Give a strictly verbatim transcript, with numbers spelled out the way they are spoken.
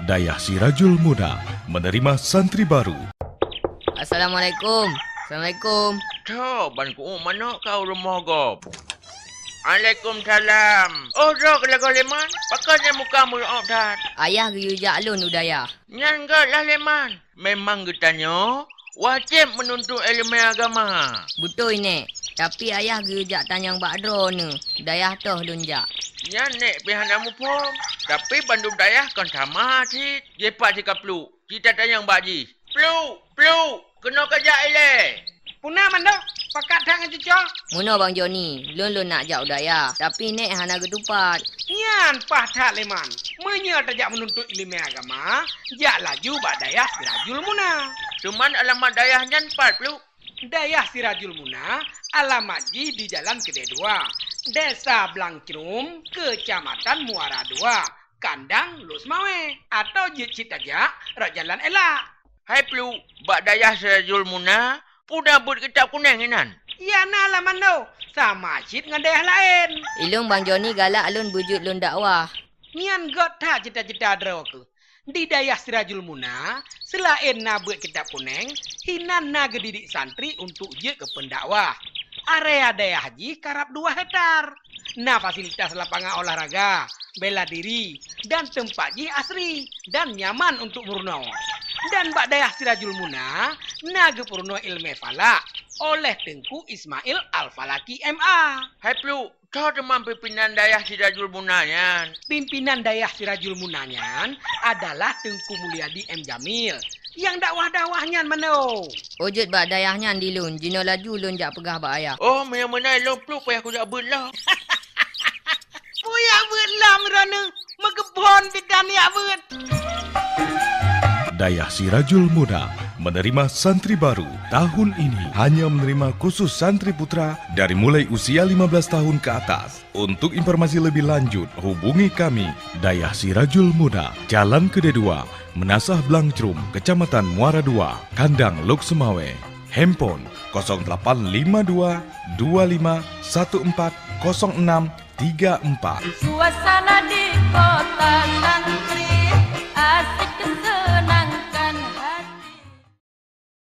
Dayah Sirajul Muna menerima santri baru. Assalamualaikum. Assalamualaikum. Tho, ban ku'uk manok kau rumoh gob. Alaikumsalam. Oh, droe keu lagoe Leman. Pakon nyan muka meuru'ob that? Ayah geuyue jak lôn u dayah. Nyan göt lah Leman. Memang geutanyoe wajéb meununtut iéleumé agama. Beutôi, Nék. Tapi ayah geuyue jak tanyong bak droeneuh, dayah toh lôn jak. Nyan Nék pih hana muphom. Tapi bandum dayah kon sama cit. Jéh pat si ka Pluek, ci tatanyong bak jih. Pluek, Pluek, keunoe ka jak ilée. Peue na, Mando? Pakat that ngon cucoe? Meunoe, Bang Joni, lôn lôn nak jak u dayah, tapi Nék hana geutupat. Nyan paih that Leman. Meunyoe tajak meununtut iéleumé agama, jak laju bak dayah Sirajul Muna. Cuman alamat dayah nyan pat, Pluek? Dayah Sirajul Muna, alamat jih di Jalan Keudè Dua, Desa Blang Crum, Keucamatan Muara Dua, kandang Lhokseumawe, atau jeuet cit tajak rot jalan Elak. Hai Pluek, bak dayah Sirajul Muna, peue na beuet kitab kuneng inan? Ya na lah Mando, sama cit ngon dayah laén. Ilôn Bang Joni galak lôn beujeuet lôn dakwah. Nyan göt that cita-cita droe keuh. Di dayah Sirajul Muna, seulaén na beuet kitab kuneng, hinan na geudidik santri untuk jeuet keu peundakwah. Area dayah jih karab dua hektar. Na fasilitas lapangan olahraga, bela diri, dan teumpat jih asri dan nyaman untuk meurunoe. Dan bak dayah Sirajul Muna, na geupeurunoe iéleumé falak oleh Teungku Ismail Al-Falaki M A. Hai Pluek, tho teuma pimpinan dayah Sirajul Muna nyan? Pimpinan dayah Sirajul Muna nyan adalah Teungku Mulyadi M Jamil nyang dakwah-dakwah nyan, Mando. Oh, jeuet bak dayah nyan di lôn, jinoe laju lôn jak peugah bak ayah. Oh, meunyoe meunan lôn Pluek payah kujak beuet lom. Payah beuet lom droeneuh, meukeubon pih tan jak beuet. Dayah Sirajul Muna menerima santri baru. Tahun ini hanya menerima khusus santri putra dari mulai usia lima belas tahun ke atas. Untuk informasi lebih lanjut, hubungi kami, Dayah Sirajul Muna, Jalan Keudè Dua, Meunasah Blang Crum, Kecamatan Muara Dua, Kandang Lhokseumawe. Handphone kosong delapan lima dua dua lima satu empat kosong enam tiga empat. Suasana di kota santri